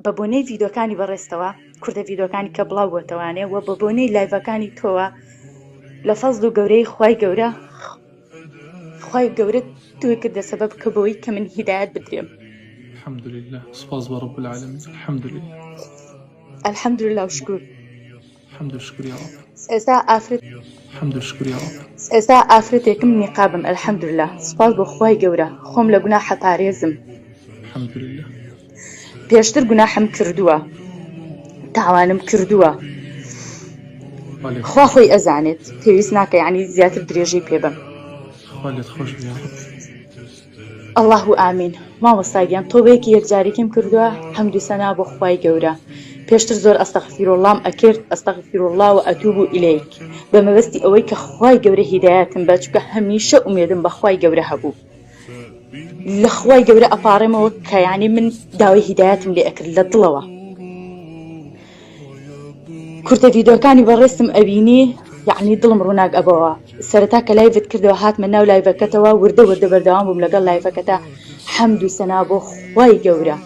بە بۆنەی ڤیدۆکانی بەڕێزتەوە کوردە ڤیدۆکانی کە بڵاو بۆتەوانێ وە بە بۆنەی لایڤەکانی تۆوە لە فەزل و گەورەی خوای گەورە خوای گەورە تۆی کردە سەبەب کە بۆی کە من هیدایەت بدرێم. الحمدللە سوپاس بۆ رب العالمین الحمدللە. الحمدللە و شکور. الحمد شکر یا رب. ئێستا ئافرەت الحمد شکر یا رب. ئێستا ئافرەتێکم نیقابم الحمدللە سوپاس بۆ خوای گەورە خۆم لە گوناح ئەپارێزم. الحمدللە. پێشتر گوناحم کردووە تاوانم کردووە خوا خۆی ئەزانێت پێویست ناکە یعنی زیاتر درێژەی پێ بم اللە ئامین مامۆستا گیان تۆبەیەکی یەکجاریکیم کردووە حەمد و سەنا بۆ خوای گەورە پێشتر زۆر ئەستەغفیرۆڵام ئەکرد ئەستەغفیرۆڵا و ئەتوب و ئیلەیک بە مەبەستی ئەوەی کە خوای گەورە هیدایەتم بە چونکە هەمیشە ئومێدم بە خوای گەورە هەبوو لە خوای گەورە ئەپاڕێمەوە کە یانی من داوای هیدایەتم لێ ئەکرد لە دڵەوە کورتە ڤیدۆکانی بەڕێزتم ئەبینی یعنی دڵم ڕووناک ئەبەوە سەرەتا کە live ت کردەوە هاتمە ناو live ەکەتەوە وردە وردە بەردەوام بووم لەگەڵ live ەکەتە حەمد و سەنا بۆ خوای گەورە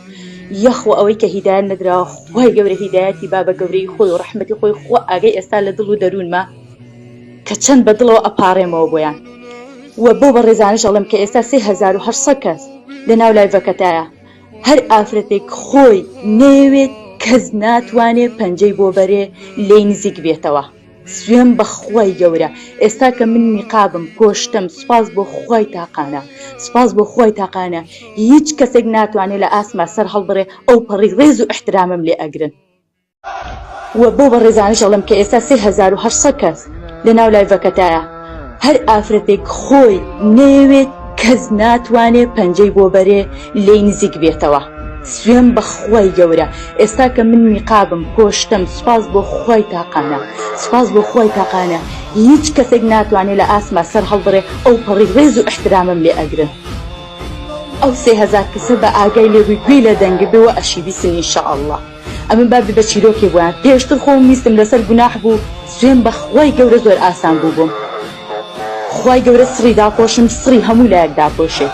یەخوا ئەوەی کە هیدایەت نەدراوە خوای گەورە هیدایەتی با بە گەورەی خۆی و ڕەحمەتی خۆی خوا ئاگای ئێستا لە دڵ و دەروونمە کە چەند بە دڵەوە ئەپاڕێمەوە بۆیان وە بەو بەڕێزانەش ئەڵێم کە ئێستا 3800 کەس لە ناو live ەکەتایە هەر ئافرەتێک خۆی نەیەوێت کەس ناتوانێ پەنجەی بۆ بەرێ لێی نزیک بێتەوە سوێن بە خوای گەورە ئێستا کە من نیقابم پۆشتم سوپاس بۆ خوای تاقانە سوپاس بۆ خوای تاقانە هیچ کەسێک ناتوانێ لە ئاستما سەر هەڵبڕێ ئەو پەڕی ڕێز و ئیحترامم لێ ئەگرن. وە بەو بەڕێزانەش ئەڵێم کە ئێستا 3800 کەس لە ناو live ەکەتایە هەر ئافرەتێک خۆی نەیەوێت کەس ناتوانێ پەنجەی بۆ بەرێ لێی نزیک بێتەوە سوێن بە خوای گەورە ئێستا کە من نیقابم پۆشتم سوپاس بۆ خوای تاقانە سوپاس بۆ خوای تاقانە هیچ کەسێک ناتوانێ لە ئاستما سەر هەڵبڕێ ئەو پەڕی ڕێز و ئیحترامم لێ ئەگرن ئەو 3000 کەسە بە ئاگای لێ بووی گوێی لە دەنگ بێ وە ئەشی بیسن ان شاء اللە. ئەمن با بە چیرۆکێ بۆیان پێشتر خۆم ویستم لەسەر گوناح بوو سوێن بە خوای گەورە زۆر ئاسان بوو بۆم خوای گەورە سڕی داپۆشم سڕی هەموو لایەک داپۆشێ.